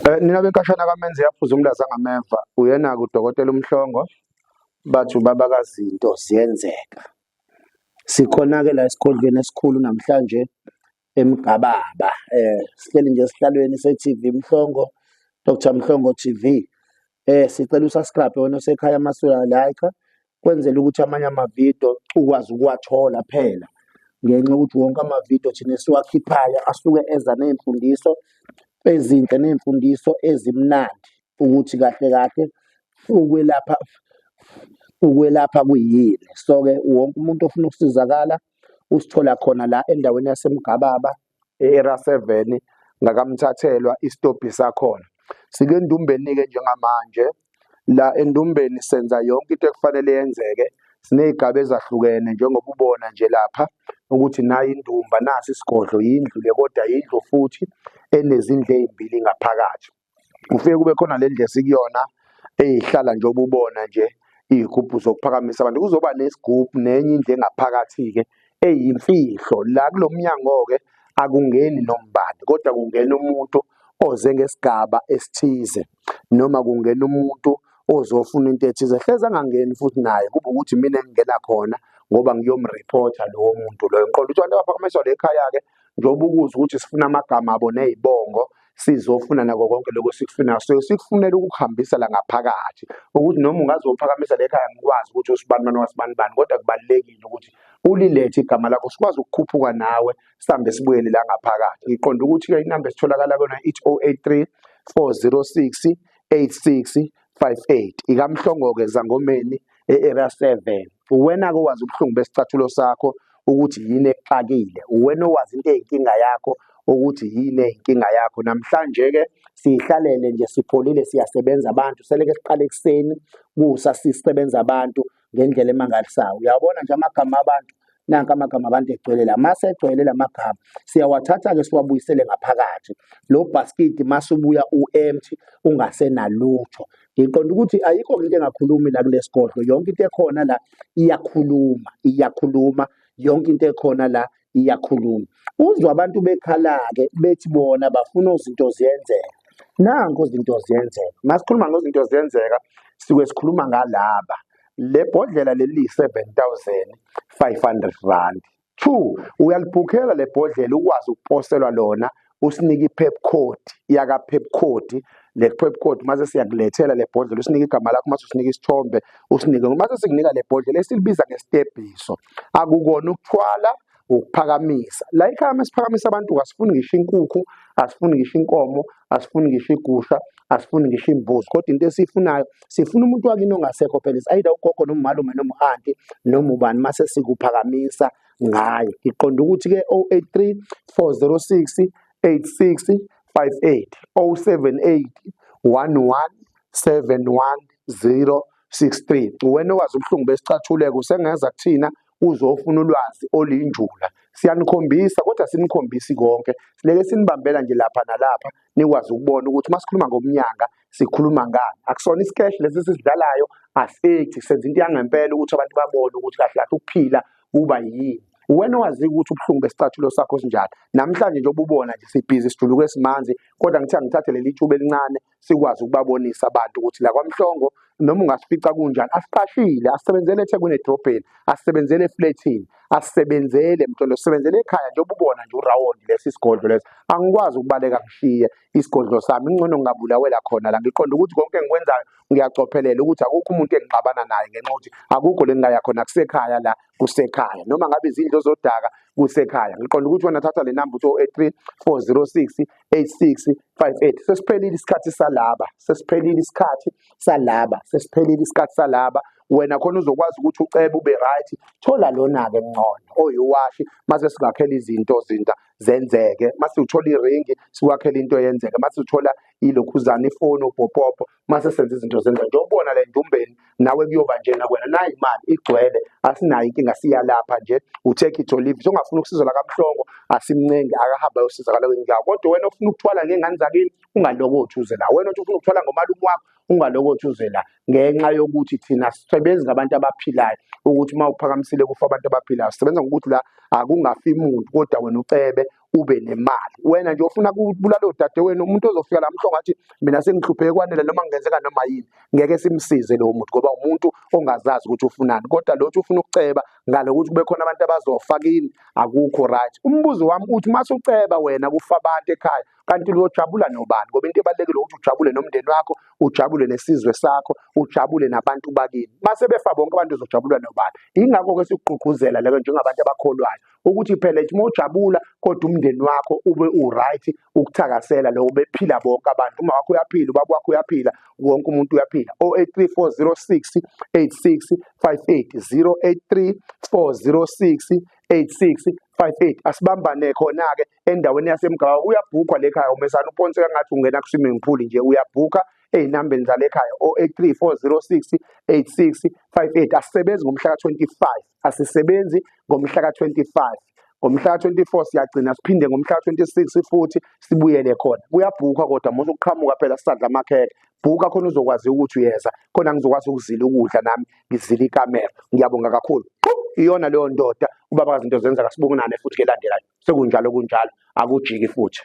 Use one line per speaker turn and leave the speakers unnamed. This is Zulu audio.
Nina benkashana kaMenzi yaphuza umlaza ngameva, uyena-ke uDokotela uMhlongo, bathi ubaba kaZinto ziyenzeka. Sikhona-ke la esigodlweni esikhulu namhlanje eMgababa. Sihleli nje esihlalweni se-TV Mhlongo, Dr Mhlongo TV. Sicela usubscribe wena osekhaya mase uya-like kwenzela ukuthi amanye amavidiyo ukwazi ukuwathola phela ngenxa yokuthi wonke amavidiyo thina esiwakhiphayo asuke eza ney'mfundiso ezinhle ney'mfundiso ezimnandi ukuthi kahle kahle ukwelapha ukwelapha kuyini. So-ke wonke umuntu ofuna ukusizakala usithola khona la endaweni yaseMgababa e-Area 7 ngakamthathelwa isitobhi sakhona. Sike Endumbeni-ke njengamanje la Endumbeni senza yonke into ekufanele yenzeke. Siney'gaba ezahlukene njengoba ubona nje lapha ukuthi nayi indumba, nasi isigodlo, yindlu le kodwa yindlu futhi enezindlu ey'mbili ngaphakathi. Kufike kube khona le ndlu esikuyona eyihlala njengoba ubona nje iy'gubhu zokuphakamisa abantu. Kuzoba nesigubhu nenye indlu engaphakathi-ke eyimfihlo. La kulo mnyango-ke akungeni nombani kodwa kungena umuntu oze ngesigaba esithize noma kungena umuntu ozofuna into ethize. Hleze angangeni futhi naye kube ukuthi mina engingena khona ngoba ngiyomriphotha lowo muntu loyo. Ngiqonda ukuthi abantu abaphakamiswa le ekhaya-ke njengoba ukuzwa ukuthi sifuna amagama abo ney'bongo sizofuna nako konke lokho esikufunayo. So sikufunela ukukuhambisa la ngaphakathi ukuthi noma ungaze uphakamisa le ekhaya ngikwazi ukuthi usibani bani wasibani bani, kodwa kubalulekile ukuthi ulilethe igama lakho sikwazi ukukhuphuka nawe sihambe sibuyele la ngaphakathi. Ngiqonda ukuthi-ke inamba esitholakala kuyona ithi 083 406 8658 ikaMhlongo-ke Zangomeni e-Area 7. Uwena-ke owazi ubuhlungu besicathulo sakho ukuthi yini ekuxakile, uwena owazi into eyinkinga yakho ukuthi yini eyinkinga yakho. Namhlanje-ke siyihlalele nje sipholile siyasebenza abantu, seleke siqale ekuseni kusa sisebenza abantu ngendlela emangalisayo. Uyabona nje amagama abantu nanka amagama abantu egcwele la mase egcwele la magama siyawathatha-ke siwabuyisele ngaphakathi lo bhaskidi mase ubuya u-empty ungasenalutho. Ngiqonda ukuthi ayikho into engakhulumi la kule sigodlo, yonke into ekhona la iyakhuluma, iyakhuluma, yonke into ekhona la iyakhuluma. Uzwa abantu bekhala-ke bethi bona bafuna izinto ziyenzeka. Nanku izinto ziyenzeka. Masikhuluma ngezinto ziyenzeka, sike sikhuluma ngalaba. Le bhodlela leli liyi-7,500 rand. Two, uyalibhukhela le bhodlela ukwazi ukuposelwa lona usinike i-pep code yaka-pep code le pep code mase siyakulethela le bhodlela usinike igama lakho mase usinike isithombe usinike mase sikunika le bhodlela esilibiza ngesitebhiso. Akukona ukuthwala, ukuphakamisa. La ekhaya mesiphakamisa abantu asifuni ngisho inkukhu, asifuni ngisho inkomo, asifuni ngisho igusha, asifuni ngisho imbuzi, kodwa into esiyifunayo sifuna umuntu wakini ongasekho phela is either ugogo noma umalume noma u-anti noma ubani mase sikuphakamisa ngayo. Ngiqonda ukuthi-ke 083 406 8658 078 11 71063. Wena owazi ubuhlungu besicathuleko usengeza kuthina uzofuna ulwazi oluyinjula. Siyanikhombisa kodwa sinikhombisi konke, sileke sinibambela nje lapha nalapha nikwazi ukubona ukuthi uma sikhuluma ngomnyanga sikhuluma ngani. Akusona isikeshi lesi esisidlalayo, asithi senza into yangempela ukuthi abantu babone ukuthi kahle kahle ukuphila kuba yini. Uwena owazi ukuthi ubuhlungu besicathulo sakho sinjani. Namhlanje njengoba ubona nje sibhizi sijuluke simanzi, kodwa ngithe angithathe leli thuba elincane sikwazi ukubabonisa abantu ukuthi la kwaMhlongo noma ungasifica kunjani, asiqashile, asisebenzele eThekwini edrobheni, asisebenzele eflethini, asisebenzele Mhlongo, sisebenzele ekhaya njengoba ubona nje urawundi lesi sigodlo lesi. Angikwazi ukubaleka ngishiye isigodlo sami, ngcono ngingabulawela khona la. Ngiqonda ukuthi konke engikwenzayo ngiyacophelela ukuthi akukho umuntu engixabana naye ngenxa yokuthi akukho le ngingaya khona, kusekhaya la, kusekhaya. Noma ngabe izindlu zodaka kusekhaya. Ngiqonda ukuthi wena thatha le namba uthi 083 406 8658. Sesiphelile isikhathi salaba, sesiphelile isikhathi salaba, sesiphelile isikhathi salaba. Wena khona uzokwazi ukuthi ucebe ube right, thola lona-ke ngcono oyiwashi mase singakhela izinto zinta zenzeke, mase uthola iringi sikwakhela into yenzeke, mase uthola ilokhuzana ifoni ubhopopo mase senza izinto zenzeke. Njengoba ubona le ndumbeni nawe kuyoba njena kwena, nayi imali igcwele, asinayo inkinga, siyalapha nje u-take it or leave it. Ongafuni ukusizwa la kaMhlongo asimncengi, akahambe ayosizakala kwenye indawo. Kodwa wena ofuna ukuthwala ngey'ngane zakini ungalokothi uze la, wena othi ufuna ukuthwala ngomalume wakho ungalokothi uze la, ngenxa yokuthi thina sisebenzi ngabantu abaphilayo ukuthi uma uphakamisile kufa abantu abaphilayo. Sisebenza ngokuthi la akungafi muntu kodwa wena ucebe ube nemali. Wena nje ufuna kubulala odadewenu, umuntu ozofika la Mhlongo athi mina sengihlupheke kwanele noma kungenzeka noma yini, ngeke simsize lowo muntu ngoba umuntu ongazazi ukuthi ufunani. Kodwa lo othi ufuna ukuceba ngale ukuthi kube khona abantu abazofa kini, akukho right. Umbuzo wami uthi uma usuceba wena kufa abantu ekhaya, kanti uyojabula nobani? Ngoba into ebalulekile ukuthi ujabule nomndeni wakho, ujabule nesizwe sakho, ujabule nabantu bakini. Mase befa bonke abantu uzojabula nobani? Yingakho-ke sikugqugquzela leke njengabantu abakholwayo ukuthi phela ithi uma ujabula kodwa umndeni wakho ube u-right ukuthakasela lokho bephila bonke abantu. Uma wakho uyaphila, ubaba wakho uyaphila, wonke umuntu uyaphila. 083 406 8658 083 406 8658 asibambane khona-ke endaweni yaseMgababa. Uyabhukwa le khaya umesana uphonseka ngathi ungena ku-swimming pool nje, uyabhukha ey'nambeni zale khaya 083 406 8658. Asisebenzi ngomhla ka-25, asisebenzi ngomhla ka-25. Ngomhla ka-24 siyagcina, siphinde ngomhla ka-26 futhi sibuyele khona. Kuyabhukwa kodwa musa ukuqhamuka phela sisadla amakhekhe. Bhuka khona uzokwazi ukuthi uyeza khona, ngizokwazi ukuzila ukudla nami ngizila ikamera. Ngiyabonga kakhulu. Iyona leyo ndoda ubaba kaZinto Zenzeka. Sibonane futhi ke landelayo. Sekunjalo kunjalo, akujiki futhi.